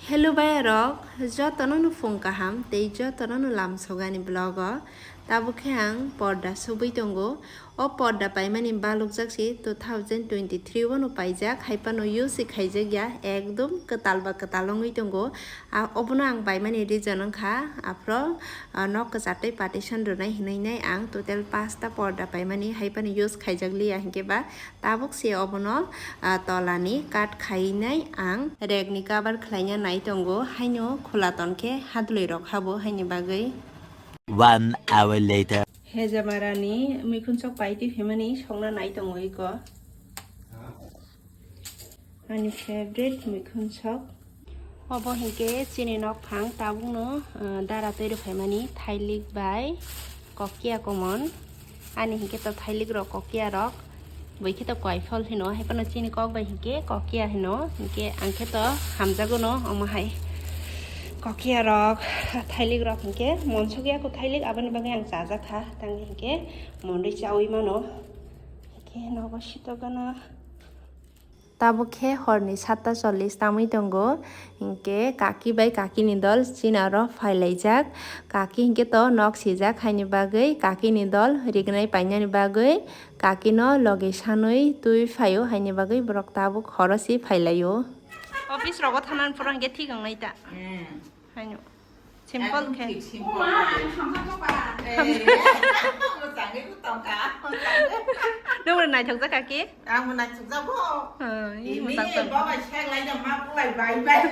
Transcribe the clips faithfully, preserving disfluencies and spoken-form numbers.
Hello bai rok, jotono no phung kaham tei jotono no lamsogani vlog o. Tabuk khe ang porda subui tongo. O porda paimani balukjak si two thousand twenty-three o no paijak, hai phano use khaijak ya, ekdom kwtal ba kwtal wngwi tongo. A, obono ang paimani reason wngkha, aphro, a, nok kwchatwi partition rwnai hinwi nai ang total pasta porda paimani, hai phano use khaijak liya hinkhe ba tabuk se obono, ah, tolani cut khainai ang rek ni cover khlaina nai tongo, haino khula tonkhe hadlwi rok habo haini bagwi. One hour later. Hejamara ni muikhun sok paiti phimani songna nai tongo iko. Ani favorite muikhun sok. Obo hinkhe chini nokphang tabukno, ah, dara twi rwphaimani thailik bai kokia komon. Ani hinkhe to thailik rok kokia rok. Bui khe to koiphol hino, hai phano chini kok bai hinkhe kokia hino. Hinkhe ang khe to hamjagono omo hai kokia rok, thailik rok hinkhe monsok ya ko thailik, aboni bagwi ang chajakha. Tang hinkhe monri chaui mano. Hinkhe nogo sitogana. Tabuk khe horni satta chollish tamwi tongo, hinkhe kaki bai kakini dol chini aro phailaijak. Kaki hinkhe to nok sijak, haini bagwi kakini dol rignai painani bagwi kakino logi sanwi twi phaio, haini bagwi borok tabuk horo si phailaio. Office rogo thanani phoro hinkhe thik wngnai ta. Hmm. Haino. Simple khe. Simple. Nwng naithok jak kaki? Ang bo naithok jak bo. Ini baba seklai da ma pulai bai bai.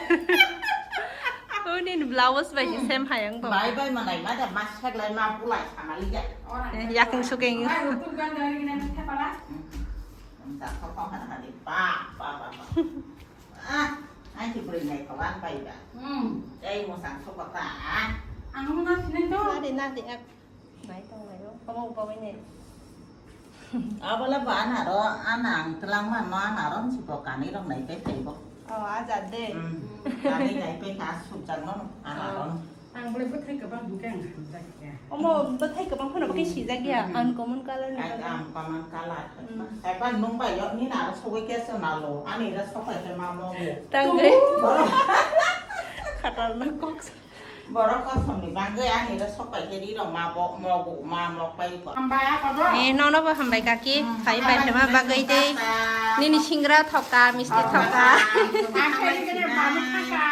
Ini blouse bai sem hai ang bo. Bai bai manai ma da ma seklai ma pulai samali ja. Yaking suking. Ba ba ba ba. Ah, ai ki bring nai kawan bai ba. Hmm. Ai mo sang sok ta. Ang mo na sinai to. Nadi nadi ak. Nai tong nai o. Kamu bawa ini. Abala ba ana ro, ana ang telang man no ana ro si bo kani rong nai kai kai bo. Oh, aja de. Hmm. Kani nai kai ka suk jak no ana ro. Ang boleh betul ke bang bukan. Omo bwthai kwbang phano bwkhe sijak ya, uncommon color ni bagwi. Uncommon color. Hmm. Kaiba nwng bai yok nini aro sogwi kesa nalo, ani ro sokai khe ma mo. Tangwi. Khatarnak kok. Borok kosom ni bagwi ani ro sokai khe ri rok ma bo, mo bo, ma mo pai ko. Hambai ako do. Eh, nono bo hambai kaki, phai bai phema bagwi tei nini singra thoka, misti thoka. Ang khe ri kene ba ni thaka.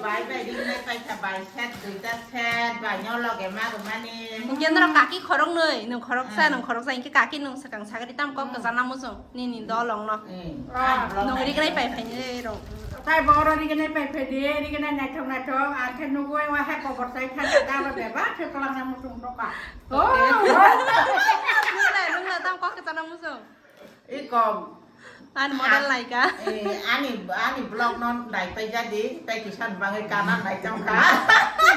Bai bai ri nai pai kha bai. Set duita set, baino loge ma rwmani. Hinkhe norok kaki khoroknwi, nwng khoroksa, nwng khoroksa, hinkhe kaki nwng swkang sagri tam kok kwchana muchung, nini dolong no. Nwng rignai pai phaini rw. Tai bo oro rignai pai phai di, rignai naithok naithok, ang khe nugwi wa hai kobor sai thang kha, abo beba khe kwlangna muchung toka. Nungla, nungla tam kok kwchana muchung. Ikom. Ani model naika. Eh, ani, ani vlog no naipai jadi, tai kisa bangwi kana nai tongkha.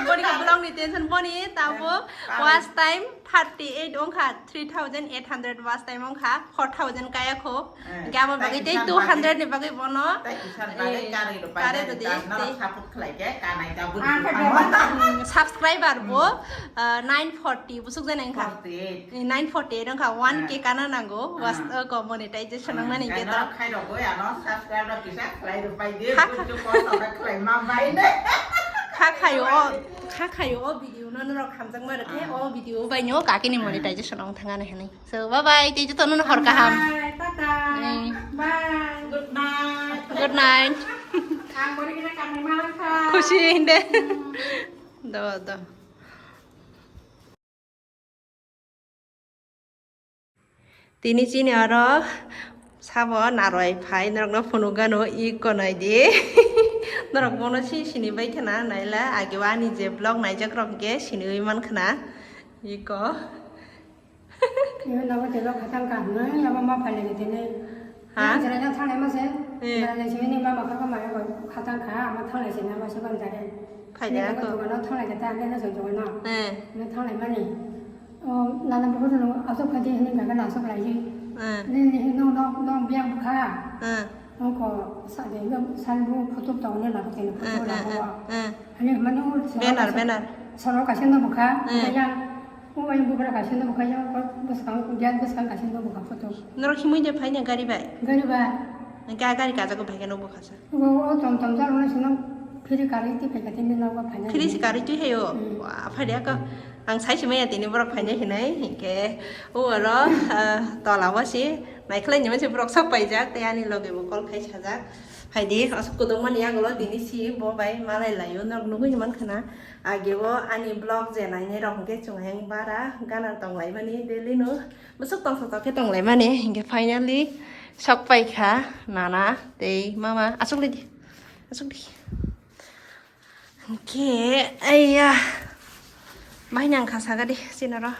Boni vlog ni tension boni, tabo watch time thirty eight ongkha, three thousand eight hundred watch time ongkha, four thousand kaya kho. Gamo bagwi tei two hundred ni bagwi bono. Tai kisa bangwi kari rw pai jadi, noro support khlai khe kanai ta budi. Subscriber bo, ah, nine forty busuk jani wngkha. Nine forty eight wngkha, one K kana nango, was ko monetization wngnani hinkhe to. Khairok goi ano subscribe rok kisa khlai rw pai di, buju kosto khlai ma bai ne. Kha khayo o, kha khayo o video no norok hamjakma rwkhe, o video bai no kakini monetization wng thangani hinwi. So, bye bye, tei jotono no hor kaham. Bye, tata. Bye. Good night. Good night. Ang bori kena kami malang kha. Khusi hinde. Do, do. Tini chini oro sabo narwai phai norokno phunukgano iko naidi. Norok bono si sini bai khna naila age o ani je vlog naijak rok hwnkhe siniwi man khna iko. Ibe nogo telo khatang ka hwnwi abo ma phailai ni tini. Ha? Yang jera jang thanglai ma se. Eh. Jera jang simi ni mama kha kha maya bo khatang kha ama thanglai se nama se ban jare. Phailai ako. Ni dogano thanglai khe ta le na jong jong no. Eh. Ni thanglai mani. O lala bo no asok kha di ni ga na asok lai ji. Eh. Ni ni no no no biang kha. Eh. Ongko sade yo sanbu photo tongni lago tini photo lago. Ani mano banner, banner. Soro kaisa no bukha, yang o yang bubra kaisa no bukha, yang bwskang, yang bwskang kaisa no bukha photo. Norok himui de phaina gari bai? Gari bai. Ga gari kajago bai khe no bukha sa. O, o tom tom jalo no sino Phiri karwi twi phaikha tini nogo phainai. Phiri si karwi twi hayo. Hmm. Wa, phai de ako. Ang sai si maya tini borok phainai hinai. Hinkhe o oro, ah, tola o si naikhlai ni mase borok sok paijak tei ani loge bo call khai sajak. Phaidi, aswk kwdwkmani yagulo tini si bo bai malai laio, norok nugui ni mankha na. Age o ani vlog je nainai rok hinkhe chwng ayang bara gana tonglaimani daily no. Bwswk tongthok tongkhe tonglaimani, hinkhe finally sok paikha nana tei mama. Aswk lidi, aswk di. Hinkhe, aiya. Bahai nang kha saga di, sinaro.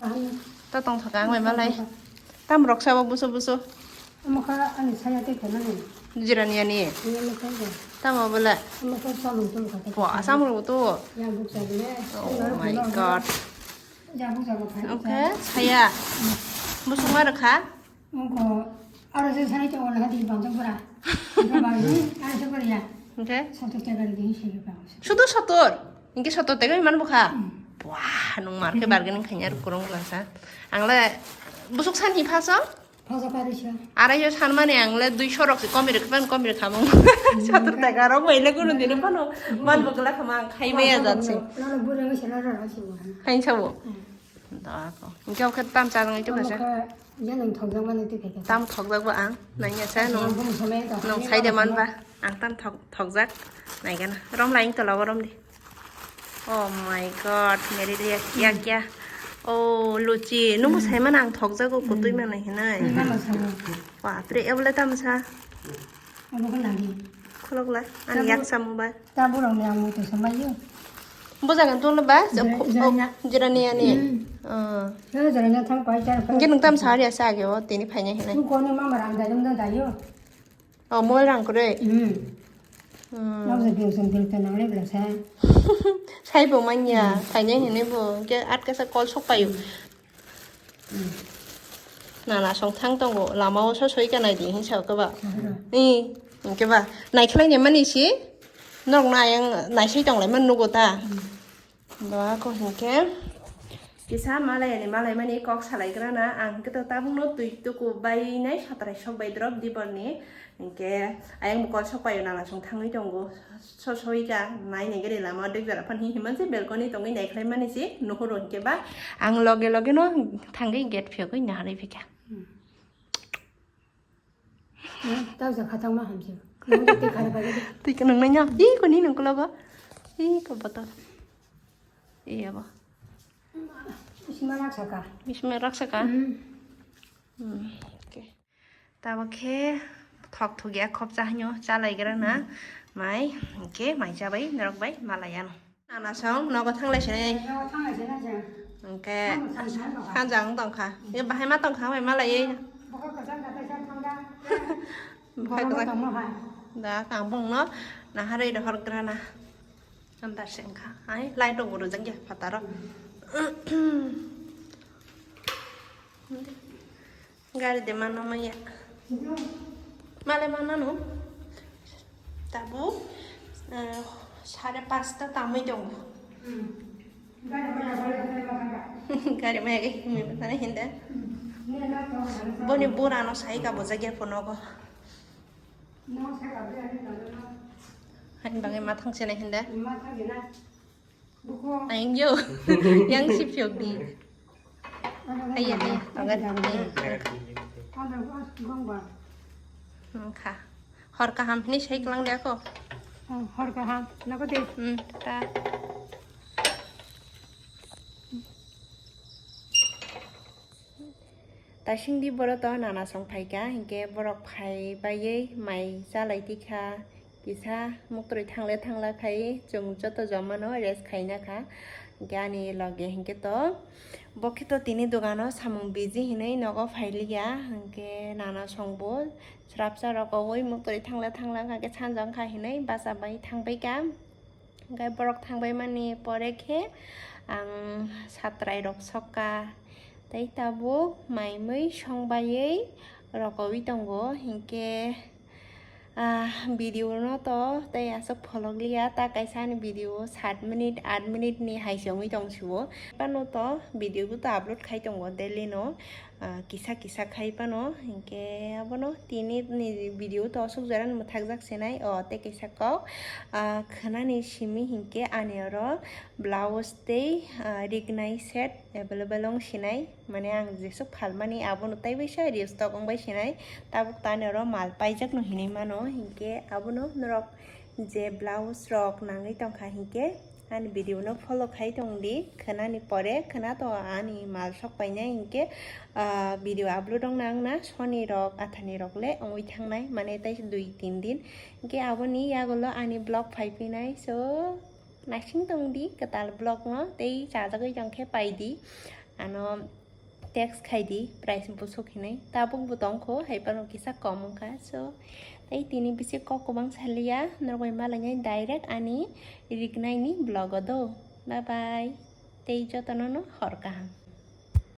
Aham. To tongthok ang bai malai. Tongthok. Tam rok sabo busu busu. Omo kha ani saya tei khe nani. Jirani ani. Iya, omo kha ya. Tamo bole. Omo kha samung tum kha tei. Wa, samung tu. Ya bukcha bole. Oh my God. Ya bukcha bo khai. Okay, saya. Hmm. Busung ma rwkha? Wngkha, aro se sai tongo, naha di banjak bwra. Wngkha bangni, aro se bwrya. Hingke? Sotor tega di hinwi sai bwrya. Sudu sotor? Hingke sotor tega man bwkha? Hmm. Wah, nung mar khe bargaining khainai rw kwrwng bwlasa. Ang le busuk san hi phaso? Phaso kari sa. Arai yo san mani ang le dui so rok se komi rwkha, komi rwkha mung. Hmm. Sotor tega rok bai le guru dino phano. Hmm. Man bwkla khama ang khai maya jat se. Nono bwrwi wngwi se nono rw si bo. Hain sabo? Hmm. Da ko. Hingke oke tam cha nang itu kasa. Omo khe, ya nang thokjak mani twi khe. Tam thokjak ba ang. Nang ya sa nung. Nang bung samai ta. Nung sai de man ba. Ang tam thok, thokjak. Nai gana. Rom lain tola rom di. Oh my God. Meri dia kya kya. Oh, luchi. Nung sai man ang thokjak o kutui mana hinai. Nang ma sama. Wah, pre ebole tam sa. Obo khe lagi. Khulok lai. Ani yak samung bai. Tabuk rok ni ang muitu samai yo. Bo jaga tong ba? Jira-, oh, jirani. Jirani ani. Hmm. Ah. Yo jirani thang pai char pai. Hingke nung tam sari asa age o tini phainai hinai. Nung koni mama ram dai dum da dai yo. Oh, mol rang kore. Hmm. Hmm. Nang je bil sum bil tenang le bela sa. Sai bo manya, hmm, phainai hinai bo. Hingke atkasa kol sok payo. Hmm. Nana song thang tongo, lama o so soi ka nai di hinsa o keba. Hmm. Ni, hingke ba, naikhlai ni mani si, norok na ayang naisai tong lai man nugo ta. Hmm. Ba ko hingke, kisa malai ani malai mani kok salai gra na, ang hingke to tabuk no twi tuku bai nai satrai sok bai drop di bor ni. Hingke ayang bo kol sok paio nana song thangwi tongo. So soika nai nai gari lama dek jora phan hi himan se balcony tongwi nai khlai mani se nuhur hingke ba ang loge loge no thangwi gate phiyogwi naharwi phikha. Hmm. Hmm, tau ja khatang ma hamsi. Nang te khare pai. Twi ka nang nanya. I ko ni nang ko logo. I ko botol. I abo. Bisma rak saka. Bisma rak saka. Hmm. Hmm. Okay. Tabo khe thok thok ya khopcha hinyo chalai gra na mai, hingke mai chabai norok bai malai ano. Nana song nogo thanglai sinai. Nogo thanglai sinai je. Hingke nogo thanglai sinai nogo. Hanjang tongkha. Ye bahai ma tongkha bai malai ye. Bokol kwchang kha tei sak thangda. Bokol kwchang tongma hai. Da kang bong no naharwi rohor gra na. Andar se wngkha. Ai light rok bo rwjak ya phataro. Gari de mano maya. Male manano. Tabuk, eh, sare pasta tamwi tongo. Gari maya gai kumi mane hinda. Boni bura no sai ka bojak ya phono go. Hani bagwi ma thang se na hinda. Ayang yo. Yang si phiok di. Ayah, ayah, tongan. Ayah. Nangkha. Hor kaham hini sai klang dia ko. Hor kaham. Nako de. Hmm, ta. Taisingdi boro to nana song phaikha, hinkhe borok phai baiwi mai chalai tikha, kisa muktwi thangle thangla khai chwng joto jomano rest khaina kha. Hinkhe ani loge hinkhe to bo khe to tini dogano samung busy hinwi nogo phailiya, hinkhe nana songbo srapsa rokowi muktwi thangle thangla kha khe sanjak kha hinwi bacha bai thangbaikha. Hingke borok thangbai mani pore khe ang satrai rok sokha tei tabuk mai mui songbaiwi rokowi tongo, hinkhe, ah, video no to tei aswk pholok liya, ta kaisa ani video sat minute, aat minute ni hai se wngwi tong sio. Phano to video bo to upload khai tongo daily no. Ah, kisa kisa khai pano, hinkhe abono tini ni video to aswk jora ni mwthakjak sinai. O tei kaisa kok, ah, khwnani simi hinkhe ani oro blouse tei, ah, rignai set available wng sinai, mane ang jesuk phalmani abono tei bai sa restock wng bai sinai, tabuk to ani oro mal paijak no hinui mano, hinkhe abono norok je blouse rok nangwi tongkha hinkhe ani video no follow khai tong di, khwnani pore khwna to ani mal sok painai hinkhe, ah, video upload wng nang na soni rok athani rok le wngwi thangnai, mane tei dui tin din hinkhe aboni yagulo ani vlog phai phinai. So naising tong di kwtal vlog no, tei chajagwi tong khe pai di, ano text khai di price bwswk hinui, tabuk bo tong kho hai phano kisa kom wngkha. So tei tini bisi kok kwbang saliya, norok bai malainai direct ani rignai ni vlog o do. Bye bye, tei jotono no hor kaham.